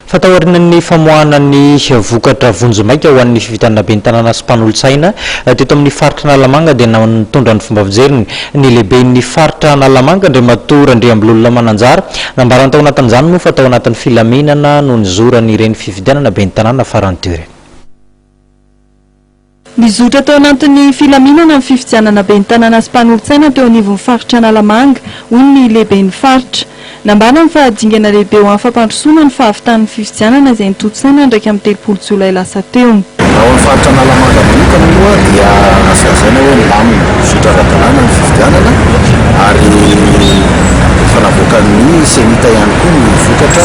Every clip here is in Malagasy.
Fa taorian'ny famoahana ny vokatra vonjimaika ho an'ny fifidianana ben'ny tanàna sy mpanolotsaina teto amin'ny faritra Analamanga dia nitondra ny fomba fijeriny ny lehiben'ny faritra Analamanga Andriamatoa Randriambololona Mananjara. Nambarany tao anatin'izany moa fa tao anatin'ny filaminana no nizoran'ireny fifidianana ben'ny tanàna farany teo ireny. Nizotra tao anatin'ny filaminana ny fifidianana ben'ny tanàna sy mpanolotsaina teo anivon'ny faritra Analamanga, hoy ny lehiben'ny faritra. Nambarany fa dingana lehibe ho an'ny fampandrosoana ny fahavitan'ny fifidianana izay notontosaina ny 31 jolay lasa teo. Raha ao amin'ny faritra Analamanga manokana moa dia azo lazaina hoe milamina, mizotra ara-dalàna ny fifidianana ary efa navoakan'ny Cenit ihany koa ny vokatra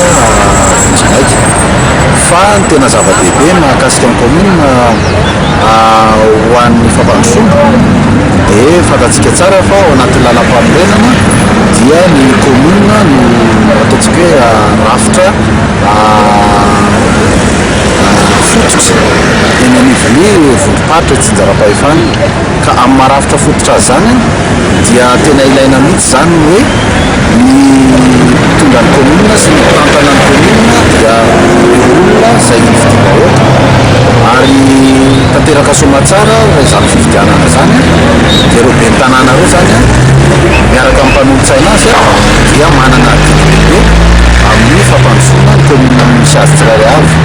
vonjimaika. Fa ny tena zava-dehibe mahakasika ny kaominina ho an'ny fampandrosoana dia fantatsika tsara fa ao anatin'ny lalam-panorenana dia ny kaominina no ataontsika hoe rafitra fototra eny anivon'ny vondrom-paritra itsinjaram-pahefana. Ka amin'ny maha rafitra fototra azy izany dia tena ilaina mihitsy izany ny hoe ny mpitondra ny kaominina sy ny mpitantana ny kaominina dia ireo olona izay fidiam-bahoaka ary tanteraka soamatsara raha izany fifidianana izany dia ireo ben'ny tanàna ireo izany miaraka amin'ny mpanolotsaina azy dia manana adidy lehibe amin'ny fampandrosoana ny kaominina misy azy tsirairay avy.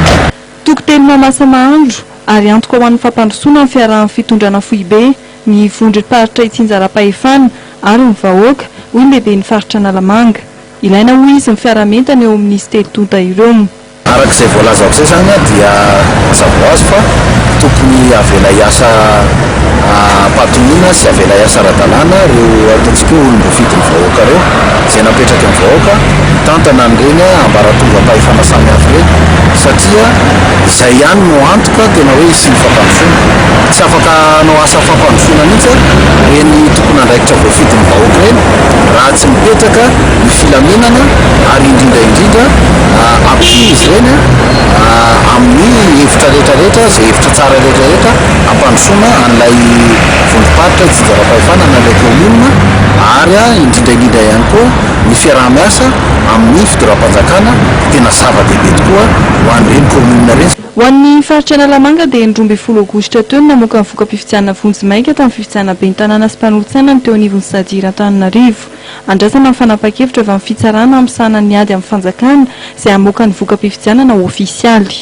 Toko telo mamasa mahandro ary antoka ho an'ny fampandrosoana ny fiarahan'ny fitondrana foibe, ny vondrom-paritra itsinjaram-pahefana ary ny vahoaka, hoy ny lehiben'ny faritra Analamanga. Ilaina hoy izy ny fiaraha-mientana eo amin'izy telo tonta ireo. Araka izay voalazako izay izany dia mazava ho azy fa tokony avela hiasa am-pahatoniana sy avela hiasa ara-dalàna ireo ataontsika hoe olom-boafidin'ny vahoaka ireo, izay napetraky ny vahoaka hitantana an'ireny ambaratongam-pahefana samihafa ireny satria izay ihany no antoka tena hoe hisian'ny fampandrosoana. Tsy afaka hanao asa fampandrosoana mihitsy ireny tompon'andraikitra voafidin'ny vahoaka ireny raha tsy mipetraka ny filaminana ary indrindra indrindra ampiana izy ireny amin'ny hevitra rehetra rehetra, izay hevitra tsara rehetra rehetra hampandrosoana an'ilay vondrom-paritra itsinjaram-pahefana na ilay kaominina ary indrindra indrindra ihany koa ny fiaraha-miasa amin'ny fitondram-panjakana tena zava-dehibe tokoa ho an'ireny kaominina ireny. Ho an'ny faritra Analamanga dia ny 12 aogositra teo no namoaka ny voka-pifidianana vonjimaika tamin'ny fifidianana ben'ny tanàna sy mpanolotsaina ny teo anivon'ny Sadir Antananarivo. Andrasana ny fanapahan-kevitra avy amin'ny fitsarana misahana ny ady amin'ny fanjakana izay hamoaka ny voka-pifidianana ofisialy.